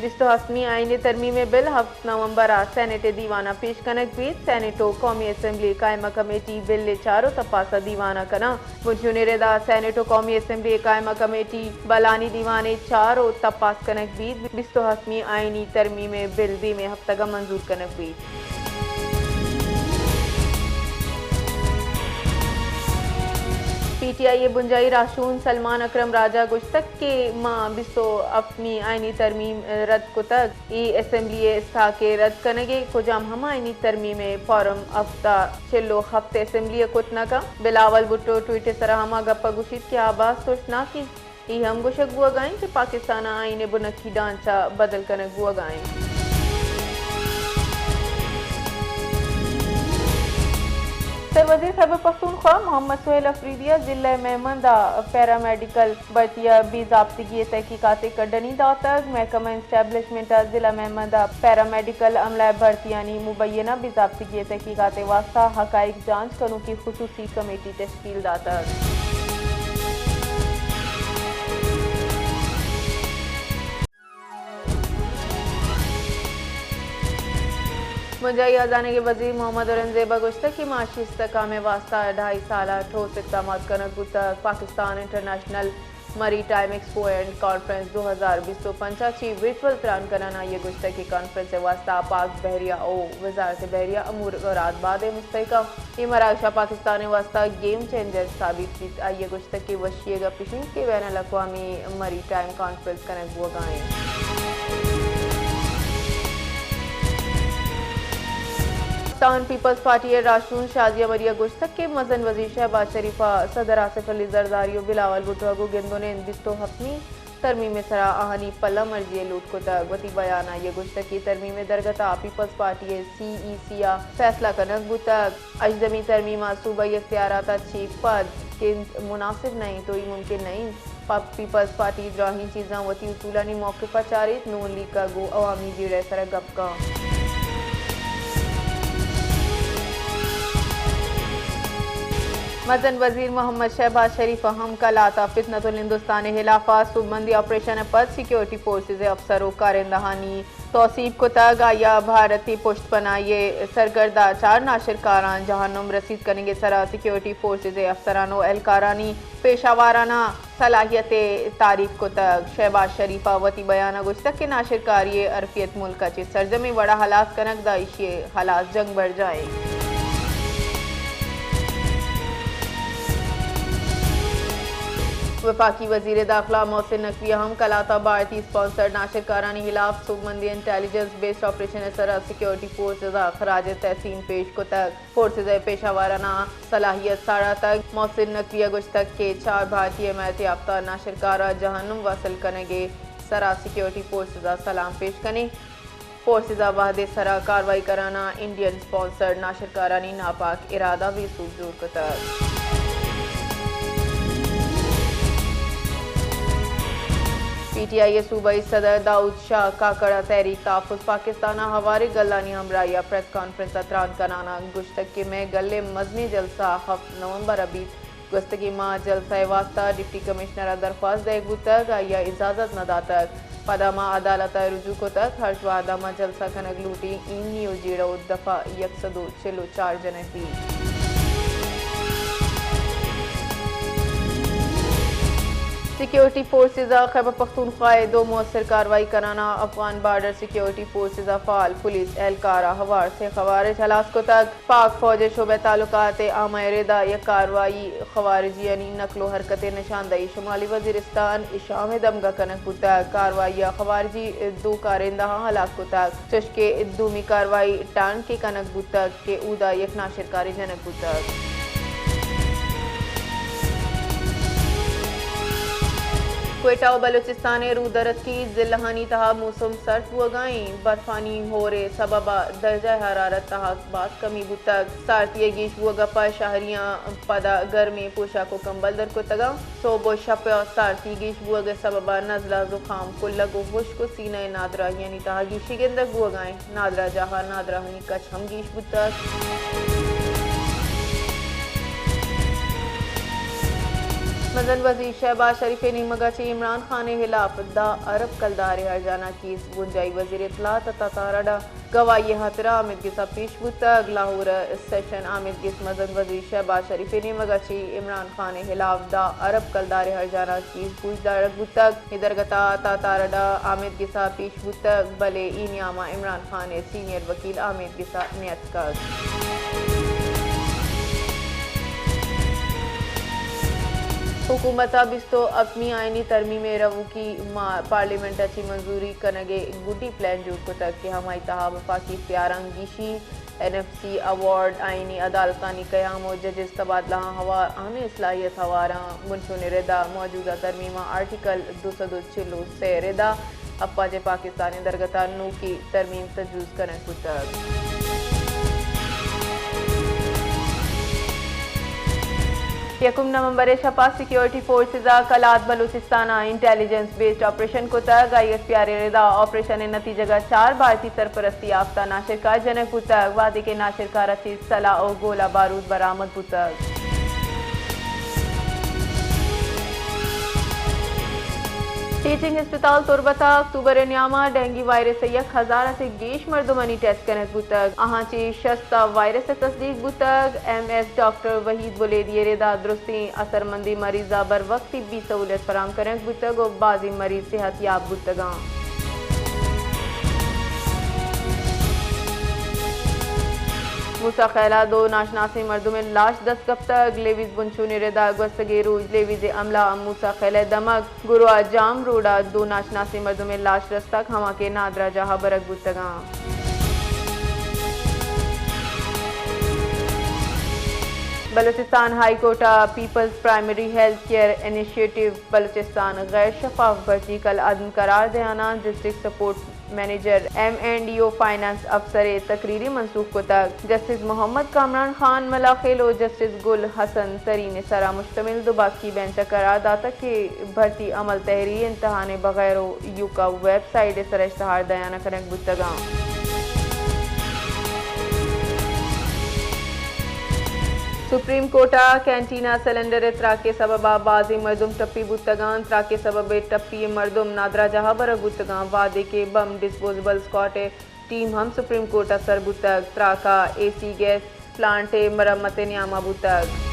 بیست ءُ ہفتمی آئینی ترمیم ءِ بل ہفت نومبر ءَ سینیٹ ءِ دیوان ءَ پیش کنگ بیت۔ سینیٹ ءُ قومی اسمبلی قائمہ کمیٹی بل ءِ چار ءُ تپاس ءَ دیوان ءَ کناں۔ بنجل ءِ رد ءَ سینیٹ ءُ قومی اسمبلی قائمہ کمیٹی بلانی دیوان ءَ چار ءُ تپاس کنگ بیت۔ بیست ءُ ہفتمی آئینی ترمیم ءِ بل دیمے ہفتگ ءَ منظور کنگ بیت۔ پی ٹی آئی ءِ بنجاہی راہشون سلمان اکرم راجہ گوشتگ کہ ما بیست ءُ ہفتمی آئینی ترمیم رد کتگ، اے اسمبلی ءِ استحاق ءِ رد کنگ ءَ، کجام ہم آئینی ترمیم ءِ فارم ہفت ءَ چل ءُ ہفت اسمبلی ءَ کت نہ کنت۔ بلاول بھٹو ٹویٹ ءِ سرا ہما گپ ءَ گوشیت کہ آ باز ترسناک انت۔ اے ہم گوشگ بوہگا انت کہ پاکستان ء آئین ء بنکی ڈھانچہ بدل کنگ بوہگا انت۔ سروزیر خیبر پختونخوا محمد سہیل آفریدی ء ضلع مہمند ء پیرامیڈیکل بھرتی ء بے ضابطگی ء تحقیقات ء کڈنی داتگ۔ محکمہ اسٹیبلشمنٹ ء ضلع مہمند ء پیرامیڈیکل عملہ ء بھرتیانی مبینہ بے ضابطگی ء تحقیقات ء واستہ حقائق جانچ کنوکیں خصوصی کمیٹی تشکیل تشکیل داتگ۔ بنجاہی آزادگی وزیر محمد اورنگزیب ء گوشتگ کہ معاشی استحکام ء واستہ ڈھائی سال ء ٹھوس اقدامات کنگ بوتگ۔ پاکستان انٹرنیشنل مری ٹائم ایکسپو اینڈ کانفرنس دو ہزار بیست و پنچ ء چہ ورچوئل تران کنان آئی ء گوشتگ کہ کانفرنس ء واستہ پاک بحریہ ء وزارت بحریہ امور مراد باد ء مستحکم اے مراگش ء پاکستان ء واستہ گیم چینجر ثابت بیت۔ آئی ء گوشتگ کہ وشی ء گپ اش انت کہ بین الاقوامی مری ٹائم کانفرنس کنگ بوگا انت۔ پاکستان پیپلز پارٹی ء راہشون شازیہ مری ء گوشتگ کہ مزن وزیر شہباز شریف ء صدر آصف علی زرداری و بلاول بھٹو ء گوں گند و نند بیست و ہپتمی ترمیم ء سرا آہانی پلہ مرزی ء لوٹ کتگ۔ وتی بیان ء آئی ء گوشتگ کہ ترمیم ء درگت ء پیپلز پارٹی ء سی ای سی ء فیصلہ کنگ بوتگ۔ ہژدمی ترمیم ء صوبائی اختیارات ء چہ پد گند مناسب نہ انت و اے ممکن نہ انت۔ پ-، پیپلز پارٹی دراہیں چیزاں وتی اصولانی موقف ء چاریت، نون لیگ ء گوں عوامی جیڑہ ء سرا گپ مزن وزیر محمد شہباز شریف ء ہم کلات ء فتنۃ الہندوستان ء ہلاف ء سوبمندی آپریشن ء پد سیکورٹی فورسز ء افسر و کارندہانی توسیپ کتگ۔ آئی ء بھارتی پشت پناہی ء سرگرد ء چار ناشرکاراں جہنم رسید کنگ ء سرا سیکورٹی فورسز ء افسران و اہلکارانی پیشہ وارانہ صلاحیت ء تعریف کتگ۔ شہباز شریف ء وتی بیان ء گوشتگ کہ ناشرکاری ء حرفیت ملک ء چہ سرجمیں وڑ ء ہلاس کنگ، داعشی ء ہلاس جنگ برجاہ انت۔ وفاقی وزیر داخلہ محسن نقوی ء ہم کلات ء بھارتی اسپانسرڈ ناشرکارانی ہلاف سوبمندی انٹیلیجنس بیسڈ آپریشن ء سرا سیکورٹی فورسز ء خراج تحسین پیش کتگ۔ فورسز ء پیشہ وارانہ صلاحیت ساڑاتگ۔ محسن نقوی ء گوشتگ کہ چار بھارتی حمایت یافتہ ناشرکار ء جہنم وصل کنگ ء سرا سیکورٹی فورسز ء سلام پیش کنیں۔ فورسز ء وھد ء سرا کاروائی کنان ء انڈین اسپانسرڈ ناشرکارانی ناپاک ارادہ بے سوب جوڑ کتگ۔ پی ٹی آئی ء صوبائی صدر داؤد شاہ کاکڑ ء تحریک تحفظ پاکستان ء ہواریں گلانی ہمراہی ء پریس کانفرنس ء تران کنان ء گوشتگ کہ مئے گل ء مزنیں جلسہ ہفت نومبر ء بیت۔ گوستگیں ماہ ء جلسہ ء واستہ ڈپٹی کمشنر ء درخواست دئیگ بوتگ، آئی ء اجازت نہ داتگ۔ پدا ما عدالت ء رجوع کتگ، ہرچ وہد ء ما جلسہ کنگ لوٹیں، ایمنی و جیڑہ و دفعہ یک سد و چل و چار جنگ بیت۔ سیکیورٹی فورسز ء خیبر پختونخوا ء دو مؤثر کاروائی کنان ء افغان بارڈر سیکیورٹی فورسز ء فعال پولیس اہلکار ء ہوار سے خوارج ہلاس کتگ۔ پاک فوج ء شعبہ تعلقات ء عامہ ء ردا یک کاروائی خوارجیانی نقل و حرکت ء نشاندہی شمالی وزیرستان ء شام ء دمگ ء کنگ بوتگ۔ کاروائی ء خوارجی دو کارندہاں ہلاک کتگ، چشکہ دومی کاروائی ٹانک ء کنگ بوتگ کہ اودا یک ناشرکارے جنگ بوتگ۔ کوئٹہ و بلوچستان ء رودرتکی ضلعانی تہا موسم سرد بوگا ایں۔ برفانی ہور ء سبب ء درجہ حرارت تہا باز کمی بوتگ۔ سارتی ء گیش بوگ ء پد شہریاں پدا گرمیں پوشاک و کمبل در کتگ انت۔ سہب و شپ ء سارتی گیش بوگ ء سبب ء نزلہ، زکام، کلگ و ہشک و سینہ ء نادراہیانی تہا گیشی گندگ بوگ ء انت۔ نادراہ جاہ ء نادراہانی کچ ہم گیش بوتگ۔ مزن وزیر شہباز شریف ء نیمگ ء چہ عمران خان ء ہلاف دہ ارب کلدار ء ہرجاناں کیس، بنجاہی وزیر اطلاعات عطا تارڑ ء گواہی ء ہاترا آمید گس ء پیش بوتگ۔ لاہور ء سیشن آمید گس مزن وزیر شہباز شریف ء نیمگ ء چہ عمران خان ء ہلاف دہ ارب کلدار ء ہرجاناں کیس گوشدارگ بوتگ۔ اے درگت ء عطا تارڑ ء آمید گس ء پیش بوتگ، بلے اے نیام ء عمران خان ء سینئر وکیل آمید گس ء نیاتکگ۔ حکومت ء بیست ء ہپتمی آئینی ترمیم ء روکی ماہ پارلیمنٹ ء چہ منظوری کنگ ء گڈی پلان جوڑ کتگ کہ ہمائی تہا وفاقی اختیاراں گیشی، این ایف سی ایوارڈ، آئینی عدالتانی قیام و ججز تبادلہاں ہوار اہمیں اصلاحیت ہوار آں۔ بنشون ء ردا موجودہ ترمیماں آرٹیکل دو سد و چل و سے ء ردا افواج پاکستان ء درگت ء نوکی ترمیم تجویز کنگ بوتگ۔ یکم نومبر ء شپ ء سیکورٹی فورسز ء کلات بلوچستان ء انٹیلیجنس بیسڈ آپریشن کتگ۔ آئی ایس پی آر ء ردا آپریشن ء نتیجگ ء چار بھارتی سرپرستی یافتہ ناشرکار جنگ بوتگ، وہدے کہ ناشرکار ء چہ سلاہ و گولہ بارود برآمد بوتگ۔ ٹیچنگ ہسپتال تربت ء اکتوبر ء نیام ء ڈینگی وائرس ء یک ہزار ء چہ گیش مردمانی ٹیسٹ کنگ بوتگ، آہاں چہ شست ء وائرس ء تصدیق بوتگ۔ ایم ایس ڈاکٹر وحید بلیدی ء ردا درستیں اثرمندیں مریض ء بروقت طبی سہولیت فراہم کنگ بوتگ و بازیں مریض صحت یاب بوتگاں۔ موسی خیل ء دو ناشناسیں مردم ء لاش دست کپتگ۔ لیویز بنچون ء ردا گوستگیں روچ لیویز ء عملہ ء موسی خیل ء دمگ گروا جام روڈ ء دو ناشناسیں مردم ء لاش رستگ، ہما کہ نادراہ جاہ ء برگ بوتگاں۔ بلوچستان ہائی کورٹ ء people's primary health care initiative Balochistan غیر شفاف بھرتی کل عدم قرار دیاناں، district support manager, M and E O finance افسر ء تقریر ء منسوخ کتگ۔ جسٹس محمد کامران خان ملاخیل و جسٹس گل حسن ترین ء سرا مشتمل دو باسکی بینچ ء قرار داتگ کہ بھرتی عمل تحریری امتحان ء بغیر و ایوکا ویب سائٹ ء سرا اشتہار دیان کنگ بوتگاں۔ سپریم کورٹ ء کینٹین ء سلنڈر ء تراک ء سبب ء بازیں مردم ٹپی بوتگاں۔ تراک ء سبب ء ٹپی ء مردم نادراہ جاہ ء برگ بوتگاں، وہدے کہ بمب ڈسپوزیبل اسکواڈ ء ٹیم ہم سپریم کورٹ ء سر بوتگ۔ تراک ء اے سی گیس پلانٹ ء مرمت ء نیام ء بوتگ۔